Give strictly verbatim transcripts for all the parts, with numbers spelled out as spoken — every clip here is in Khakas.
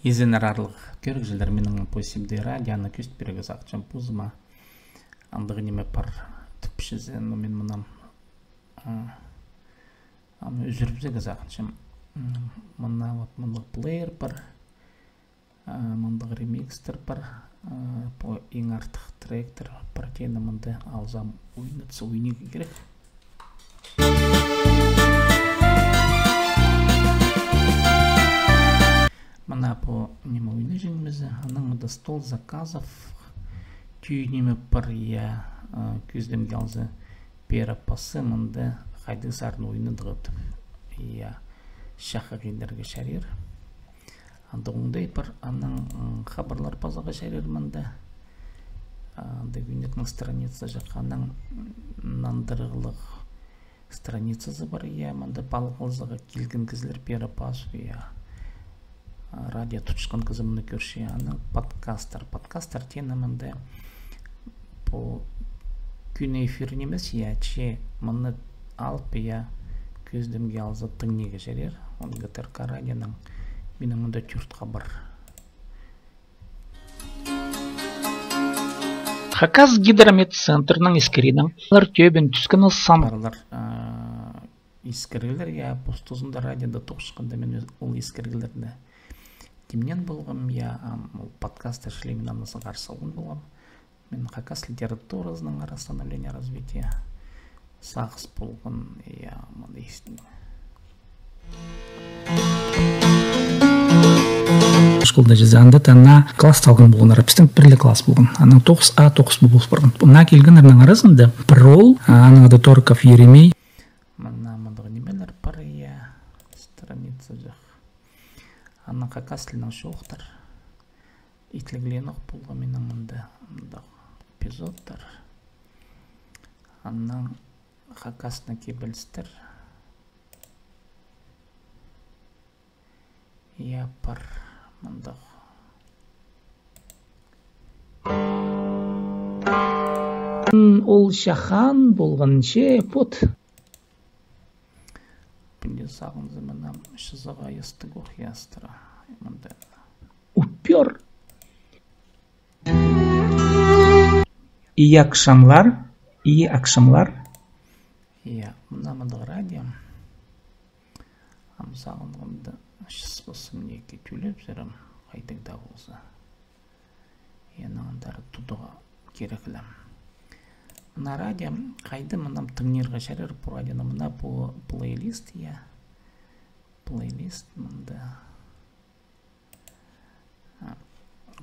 Изеннер, аарлығ кӧрігҷілер, минің пу Сибдей радионы кӧзіт пирерге сағынчам позыма. Андағ ниме пар тіпчезі, но мин мынаң, а, ам ӱзӱрібізерге сағынчам. М, мына вот мындағ плеер пар, а, мындағ ремикстер пар, а, пу иң артых тректер пар, теені мында алзам, ойнатса, ойнирға кирек. Мына пу ниме ойнаҷаңмыз, анаң мында стол заказов, тӧӧй ниме пар, я, а, кӧзідімге алза, пеер пасса, мында хайдағ сарын ойнадығ тіп. Я, чахы килерге чарир. Анда оңдай пар, анаң, м, хабарлар пазарға чарир мында. А, анда кӧнекнің страницазы чох, анаң, м, нандырығлығ страницазы пар, я, мында паалғалзарға килген кізілер пеер пазып, я. А, радио тутчатхан кізі мыны кӧрче, анаң подкастар. Подкастар теені мында пу кӱн эфир нимес, я, че мыны алып, я, кӧзідімге алза, тыңнирға чарир. Он ГТРК радионың, минің мында тӧрт хабар. Хакас гидрометцентрнің искіргенін, олар тӧбін тӱскені сан. Парлар, а, искіргілер, я, пос тузында радиода тоғысханда мин ол искіргілерні тимнеен полғам, я, ам ол подкастты чіли мин аны сығар салған полғам. Мин хакас литературазының ара становление, развитие сағыс полған, я, мыны истін. Школда чізе, анда таа класс салған полғаннар, пістің пір ле класс полған. Анаң тоғыс А, тоғыс Б полып парған. Мына килгеннернің аразында пір ол, а, анаң ада Торков Еремей. Мына мындағ нимелер пар, я, страница чох. Анаң хакас тілінең чоохтар. Итіглеен ох полған минің мында, мындағ эпизодтар. Анаң хакаснаң кибелістер. Я, пар мындағ. Ол чахан полған че, вот. Пінде сағынза, мына чызығ айастығ ох ястыра. Мында. Уппер. Ии акшамлар, ии акшамлар. Я, мына мындағ радио. Ам сағынғанда, чыс полза, неке тӧлепсірем, хайдағ даа полза. Анаң андар тударға кирек ле. Мына радио, хайда мыны тыңнирға чарир пу радионы, мына пу плейлист, я. Плейлист мында. А,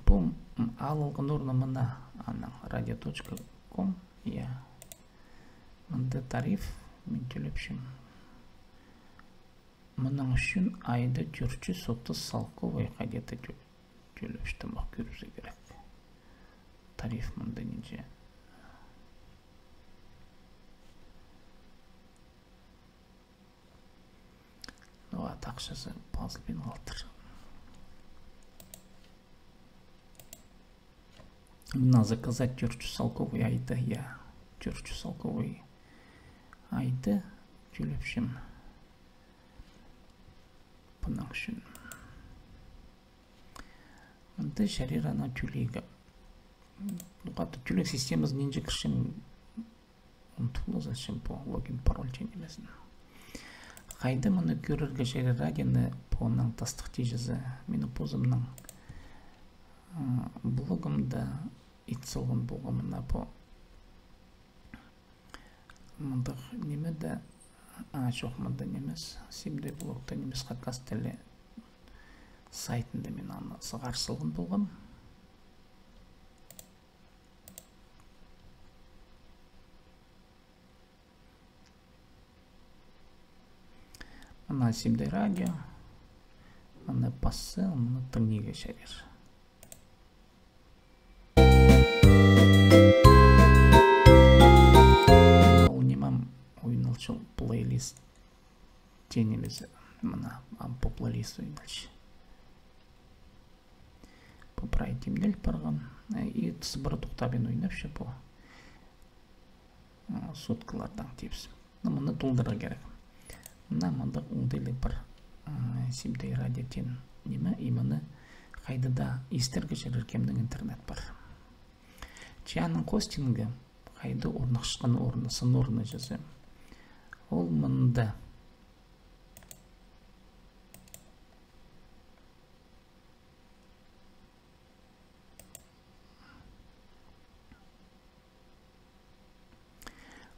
пу, м, алылған орны мына, анаң радио точка ком, я. Мында тариф, мин тӧлепчем. Мының ӱчӱн айда тӧрт чӱс отыс салковай хайди-да тӧ-, тӧлепчем, ох, кӧрібізерге кирек. Тариф мында нинҷе. Ну, а тахчазы пазылбин алтыр. Мына заказать тӧрт чӱс салковай айда, я, тӧрт чӱс салковай айда тӧлепчем. Пының ӱчӱн. Мында чарир аны тӧлирге. Ну, хатты тӧлег системазы нинҷе кірчем, унтулды, зачем пу логин, пароль тиин нимезін. Хайда мыны кӧрерге чарир радионы, пу анаң тастых тиҷезі, минің позымның, а, блогымда ит салған полғам мына пу. Мындағ ниме дее, а, чох, мында нимес, Сибдей блогта нимес, хакас тілі сайтында мин аны сығар салған полғам. Мына Сибдей радио, мына пасса, мына тыңнирға чарир. Ол нимем ойналча, плейлист тиин нимезі, мына, ам пу плейлист ойналча. Пу прай тимнел парған. Э, и сыбыра тохтабин ойнапча пу. А, суткалардаң тіпчем. Ну, мыны толдырарға кирек. Мына мындағ оңдайлығ пар, а, Сибдей радио тиин ниме, и мыны Хайда даа истерге чарир, кемнің интернет пар. Че аның хостингі, хайда орнахчатхан орны, сын орны чізе. Ол мында.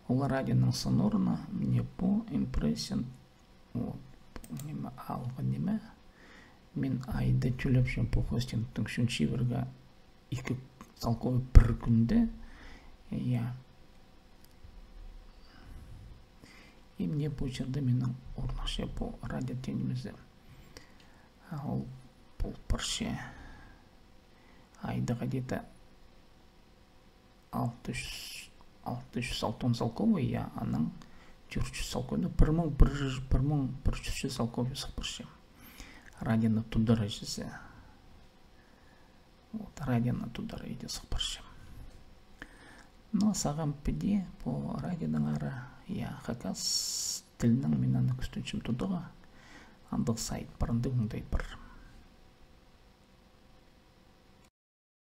Ол радионың сын орны, мына пу импрессия, вот, ниме, алғы ниме. Мин айда тӧлепчем пу хостингтің ӱчӱн чибірге ікі салковай пір кӱнде. Я. И мына пу чирде минің орнахча пу радио теен нимезі. А ол пол парча. Айда где-то алты чӱс, алты чӱс алтон салковай, я, анаң тӧрт чӱс салковай, ну, пір муң пір, пір муң пір чӱс салковай сых парча. Радионы тудара чізе. Вот, радионы тудара иди сых парча. Но сағам піди пу радионаңар, я, хакас тілінең мин аны кӱстенчем тударға. Андағ сайт пар, андағ оңдай пар.